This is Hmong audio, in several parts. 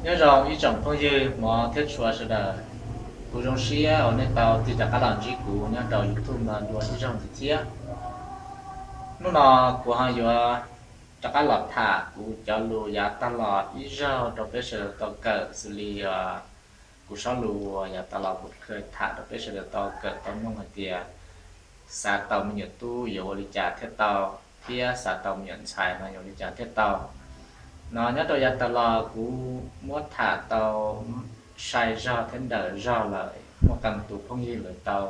Nyob zoo ib tsoom phooj ywg hmov thiab tshua sawv daws, kuv zoo siab uas nej tau tig rov qab los ntsib kuv nyob rau YouTube no dua ib zaug ntxiv thiab. Hnub no kuv ho yuav rov qab los tham kuv cov lus yav tag los ib zaug rau peb sawv daws tau kawm xws li kuv sob lus uas yav tag los kuv tham rau peb sawv daws tau kawm tau mloog hais tias xav tau me nyuam tub yuav ua li cas thiaj tau, thiab xav tau me nyuam ntxhais no yuav ua li cas thiaj tau. No nyob rau yav tag los kuv muab tham tau sai zog thiab nrawm zog lawm, muaj qee tus phooj ywg lawv tau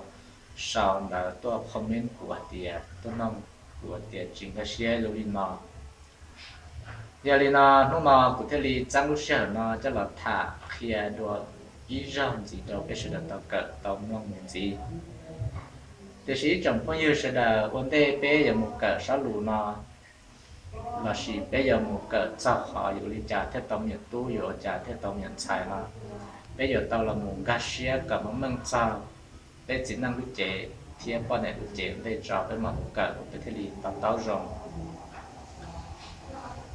sau ntawv tuaj comment kuv hais tias, tuaj noog kuv hais tias tsis nkag siab lus li no. Yog li no hnub no kuv thiaj li txeeb lub sij hawm no coj los tham qhia dua ib zaug ntxiv rau peb sawv daws tau kawm tau mloog mus ntxiv. Tiam sis ib tsoom phooj ywg sawv daws, ua ntej peb yuav mus kawm sob lus no lossis peb yuav mus kawm txog qhov yuav ua li cas thiaj tau me nyuam tub, yuav ua cas thiaj tau me nyuam ntxhais no, peb yuav tau los mus nkag siab kom meej meej txog peb txiv neej lub cev thiab poj niam lub cev ua ntej tso peb mam mus kawm peb thiaj li to taub zoo.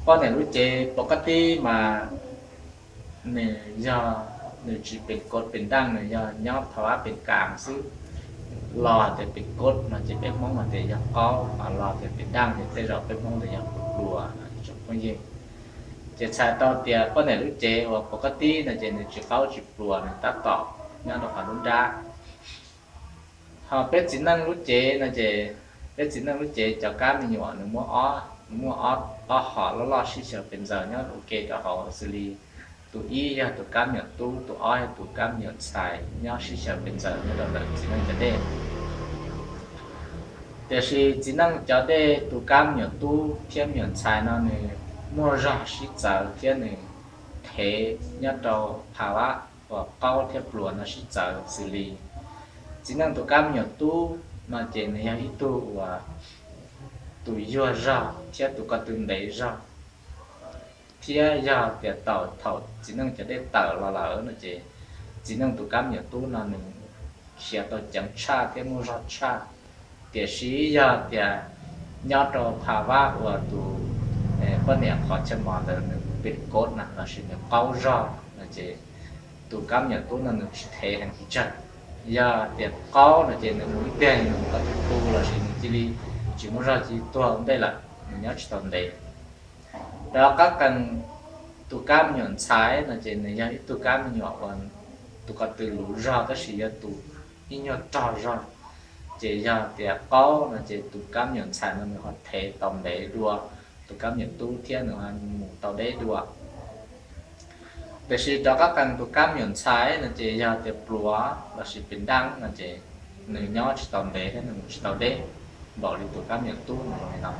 Poj niam lub cev pov qab tib mas nws yog, nws tsis pes kod pes ntaaj, nws yog nyob phaj vab pes kas xwb. Los tias pes kod no ces peb Hmoob hais tias yog qaub, los tias pes ntaaj ces tej zaum peb Hmoob tias yog pluas, tsoom phooj ywg. Ces txhais tau tias poj niam lub cev uas pov qab tib no ces nws tsis qaub tsis pluas, nws tab tom nyob rau qhov nruab nrab. Ho peb txiv neej lub cev no ces, peb txiv neej lub cev cov kab me nyuam nws muaj ob, nws muaj ob hom loj loj sib xyaw pes ntxaws nyob ua ke rau hauv xws li tus ib yog tus kab me nyuam tub, tus ob yog tus kab me nyuam ntxhais nyob sib xyaw pes ntxaws nyob rau ntawm txiv neej cov dej. Tiam sis txiv neej cov dej tus kab me nyuam tub thiab me nyuam ntxhais no nws muaj zog sib txawv thiab nws thev nyob rau phaj vab uas qaub thiab pluas no sib txawv xws li txiv neej tus kab me nyuam tub no ces nws yog ib tug uas tus yuag zog thiab tus ko tw ntev zog, thiab yog tias tau thaum txiv neej cov dej tawm los lawm no ces txiv neej tus kab me nyuam tub no nws khiav tau ceev tshaj thiab muaj zog tshaj. Tiam sis yog tias nyob rau phaj vab uas tus poj niam qhov chaw mos ntawd nws pes kod na lossis nws qaub zog no ces tus kab me nyuam tub no nws tsis thev heev pes tsawg. Yog tias qaub no ces nws mus ib pliag nws mus ko tw tu lossis nws cia li tsis muaj zog cia li tuag ua ntej lawm, nws nyob tsis tau ntev. Rov qab qees tus kab me nyuam ntxhais no ces nws yog ib tug kab me nyuam uas tus ko tw luv zog tab sis yog tus ib nyuag rog zog. Ces yog tias qaub no ces tus kab me nyuam ntxhais no nws ho thev tau ntev dua tus kab me nyuam tub thiab nws ho mus tau deb dua. Tiam sis rov qab qees tus kab me nyuam ntxhais no ces yog tias pluas lossis pes ntaaj no ces nws nyob tsis tau ntev thiab nws mus tsis tau deb npaum li tus kab me nyuam tub no zoo li no.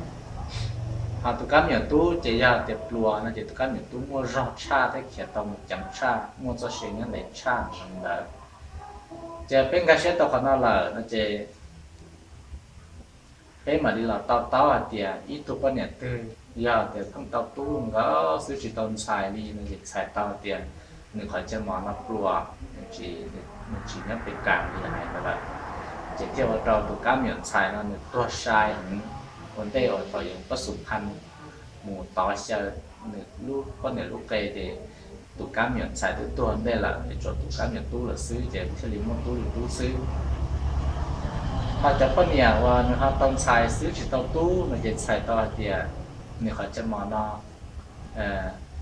Ho tus kab me nyuam tub ces yog tias pluas no ces tus kab me nyuam tub muaj zog tshaj thiab khiav tau mus ceev tshaj, muaj txoj sia nyob ntev tshaj zoo li ntawd. Ces peb nkag siab tau qhov no lawm no ces peb mam li los to taub hais tias ib tug poj niam twg yog tias pheej tau tub nkawd xwb tsis tau ntxhais li no ces txhais tau hais tias nws qhov chaw mos no pluas, nws tsis nyob pes kas li hais ntawd lawm. Ces thiaj ua rau tus kab me nyuam ntxhais no nws tuag sai heev. Ua ntej uas thaum yus pab xum phaj mus tov xyaw nws lub poj niam lub qe ces tus kab me nyuam ntxhais twb tuag ntej lawm es tshuav tus kab me nyuam tub lawm xwb ces thiaj li muaj tub li tub xwb. Ho cov poj niam uas nws ho tau ntxhais xwb tsis tau tub no ces txhais tau hais tias nws qhov chaw mos no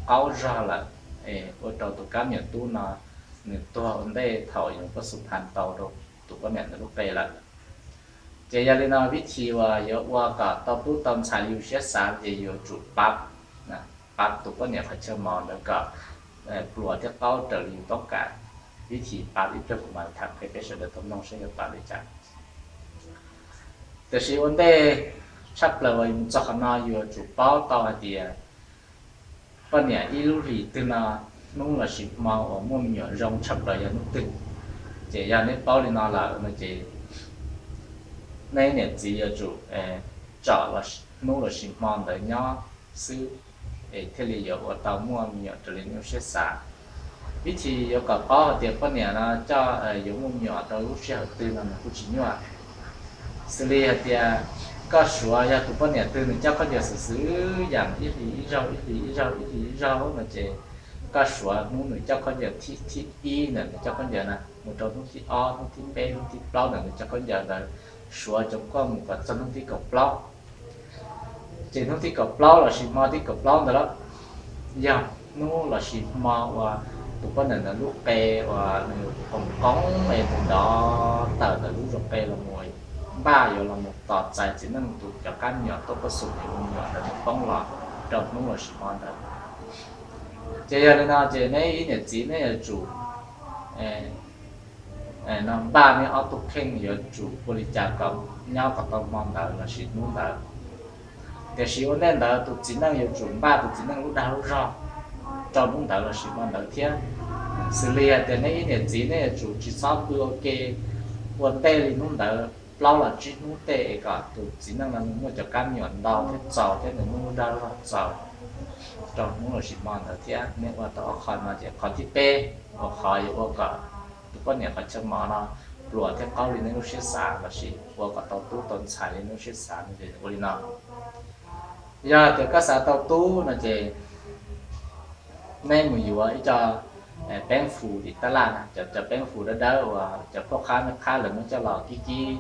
qaub zog lawm, ua rau tus kab me nyuam tub no nws tuag ua ntej thaum yus pab xum phaj tau rau tus poj niam ntawd lub qe lawm. Ces yog li no vib thib uas yuav ua kom tau tub tau ntxhais li yus siab xav ces yuav tsum pab, pab tus poj niam qhov chaw mos ntawd kom pluas thiab qaub raws li yus toob kas. Vib thib pab ib pliag kuv mam tham qhia peb sawv daws tau mloog saib yuav pab li cas. Tiam sis ua ntej tshaj plaws uas yus mus txog qhov no yuav tsum paub tau hais tias poj niam ib lub hlis twg no, hnub lossis hmo uas muaj me nyuam zoo tshaj plaws yog hnub twg. Ces yog neb paub li no lawm no ces nej niam txiv yuav tsum tsom hnub lossis hmo ntawd nyob xwb es thiaj li yuav ua tau muaj me nyuam raws li nej lub siab xav. Vib thib yuav kom paub hais tias poj niam no coj yuav muaj me nyuam rau lub sij hawm twg no nws kuj tsis nyuaj. Xws li hais tias koj suav yog tus poj niam twg nws coj koj ncaws xwm xwm yaam ib hlis ib zaug ib hlis ib zaug ib hlis ib zaug no ces Koj suav hnub nws coj khaub ncaws thib, thib ib ntawm nws coj khaub ncaws na, mus rau hnub thib ob, hnub thib peb, hnub thib plaub ntawm nws coj khaub ncaws ntawd, suav cov koj mus kom txog hnub thib kaum plaub. Ces hnub thib kaum plaub lossis hmo thib kaum plaub ntawd los yog hnub lossis hmo uas tus poj niam ntawd lub qe uas nws qoom qoob es nws nrov tawm ntawm lub zos qe los mus npaj yuav los mus tos txais txiv neej tus cov qab me nyuam tuaj pab xum me nyuam ntawd nws poob los rau hnub lossis hmo ntawd. Ces yog li no ces neb ib niam txiv neb yuav tsum no npaj neb ob tug kheej yuav tsum ua li cas kom nyob kom tau hmo ntawd lossis hnub ntawd. Tiam sis ua ntej ntawd tus txiv neej yuav tsum npaj tus txiv neej lub dag lub zog rau hnub ntawd lossis hmo ntawd thiab. Xws li hais tias neb ib niam txiv neb yuav tsum tsis txhob pw ua ke ua ntej li hnub ntawd plaub los tsib hnub tej es kom tus txiv neej no nws muaj cov qab me nyuam ntau thiab txaus thiab nws muaj lub dag lub zog txaus rau hnub lossis hmo ntawd thiab. Neb ua tau ob qho no ces qhov thib peb uas qhov yuav ua kom tus poj niam qhov chaw mos no pluas thiab qaub li neb lub siab xav lossis ua kom tau tub tau ntxhais li neb lub siab xav no ces ua li no. Yog tias koj xav tau tub no ces neb mus yuav ib co peeb fus tim tab laj na, cov, cov peeb fus dawb dawb uas cov phuaj qhab mej qhab lawv muab coj los kib kib,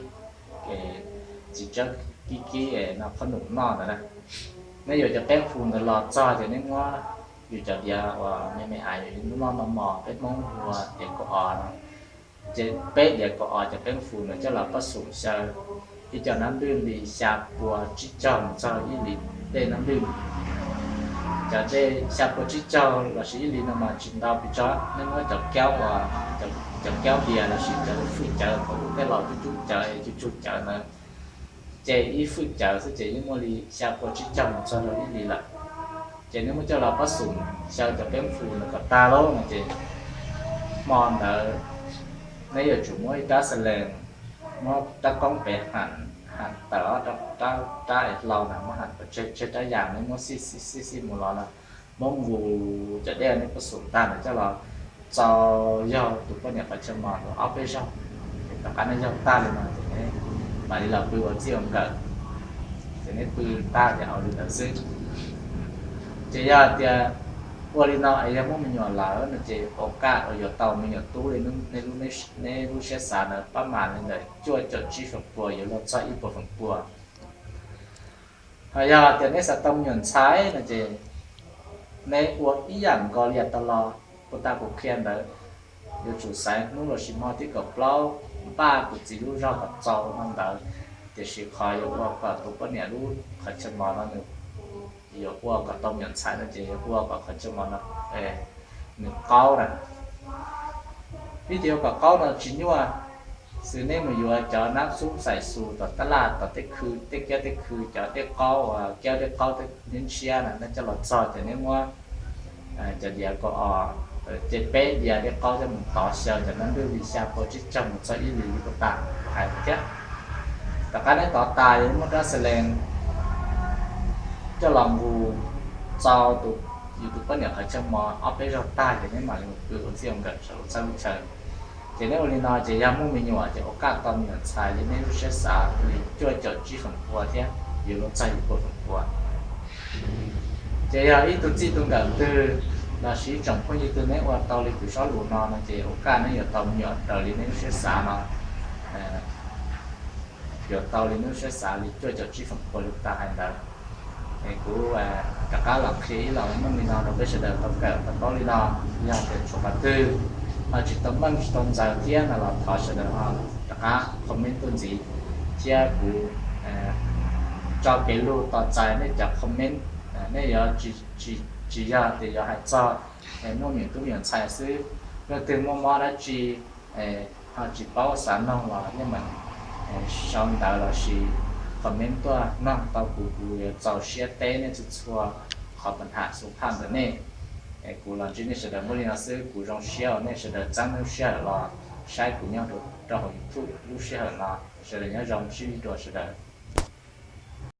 txiv tsawb kib kib no qhob noom noj ntawd na. Neb yuav cov peeb fus ntawd los txog ces neb muab yus cov diav uas me me ais yus noj noj mov peb Hmoob hu ua diav kaum os no, ces peb diav kaum os cov peeb fus ntawd coj los pab xum xyaw ib co nab npwj li xya pua tsib caug mus txog ib li dej nab npwj. Cov dej xya pua tsib caug lossis ib li no mas tsis ntau pes tsawg, neb muab cov kaub uas, cov kaub diav lossis cov fwj cawv thaum ub tej laus cub cub cawv es cug cug cawv ntawd, ces ib fwj cawv xwb ces yeej muaj li xya pua tsib caug mus txog rau ib li lawm. Ces neb muab coj los pab xum xyaw cov peeb fus ntawd kom tag lauj no ces hmo ntawd neb yuav tsum muab ib rab xas lees, muab rab koob pem ham, ham tawm ob rab, rab es hlau na, muab ham kom tseg tseg rab yas, neb muab xij xij xij mus los no, muab nqus cov dej neb pab xum tag ntawd coj los txaus yog tus poj niam qhov chaw mos ntawd ob peb zaug, tom qab neb yaug tag li no ces neb mam li los pw ua txij ua nkawm, ces neb pw tag ces hauv li ntawd xwb. Ces yog tias ua li no es yog muaj me nyuam lawm no ces ua kaj uas yuav tau me nyuam tub li neb lub siab xav ntawd pab mas li ntawm cuaj caum tsib feem pua yuav luag txog ib puas feem pua. Ho yog tias neb xav tau me nyuam ntxhais no ces neb ua ib yam nkaus li yav tas los puag ta kuv qhia ntawd, yuav tsum xaiv hnub lossis hmo thib kaum plaub npaj tus txiv lub zog kom txaus hmo ntawd. Tiam sis qhov yuav ua kom tus poj niam lub qhov chaw mos no nws yuav ua kom tau me nyuam ntxhais no ces yuav ua kom qhov chaw mos no nws qaub na. Vim tias yuav kom qaub no tsis nyuaj, xwb neb mus yuav cov nab xub xais xus tom tab laj tom tej khw, tej kiab tej khw, cov dej qaub uas kiab dej qaub tej ntshiab ntshiab na, neb coj los txog ces neb muab cov diav kaum os, ces peb diav dej qaub coj mus tov xyaw cov nab npwj li xya pua tsib caug mus txog ib li li puag ta hais thiab. Tom qab neb tov tas ces neb muab rab xas lees coj los nqus txaus tus, yus tus poj niam qhov chaw mos ob peb zaug tag ces neb mam li mus pw ua txij ua nkawm saum lub txaj lub chaw. Ces neb ua li no ces yog muaj me nyuam ces ua kaj tau me nyuam ntxhais li neb lub siab xav li cuaj caum tsib feem pua thiab yuav luag txog ib puas feem pua. Ces yog ib tug txij tug nkawm twg lossis ib tsoom phooj ywg twg neb ua tau li kuv zaj lus no no ces ua kaj neb yuav tau me nyuam raws li neb lub siab xav no, yuav tau li neb lub siab xav li cuaj caum tsib feem pua li kuv tau hais ntawd. Es kuv rov qab los qhia ib los meej li no rau peb sawv daws tau kawm tau paub li no. Yog tias tshuav qhov twg ho tsis tau meej tsis tau ntxaws thiab no los thov sawv daws ho rov qab comment tuaj ntxiv, thiab kuv tso kev lug tos txais nej cov comment. Nej yuav tsis yog tias yuav hais txog muaj me nyuam tub me nyuam ntxhais xwb, leej twg muaj mob dab tsi ho tsis paub xav noog los yeej meem sau ntawv lossis comment tuaj noog tau kuv, kuv yuav txaus siab teb nej txhua txhua qhov pab ham xu phaj ntawm nej. Kuv los ntsib nej sawv daws muaj li no xwb, kuv zoo siab uas nej sawv daws txeeb lub sij hawm los saib kuv nyob rau hauv YouTube lub sij hawm no. Sawv daws nyob zoo, sib ntsib dua sawv daws.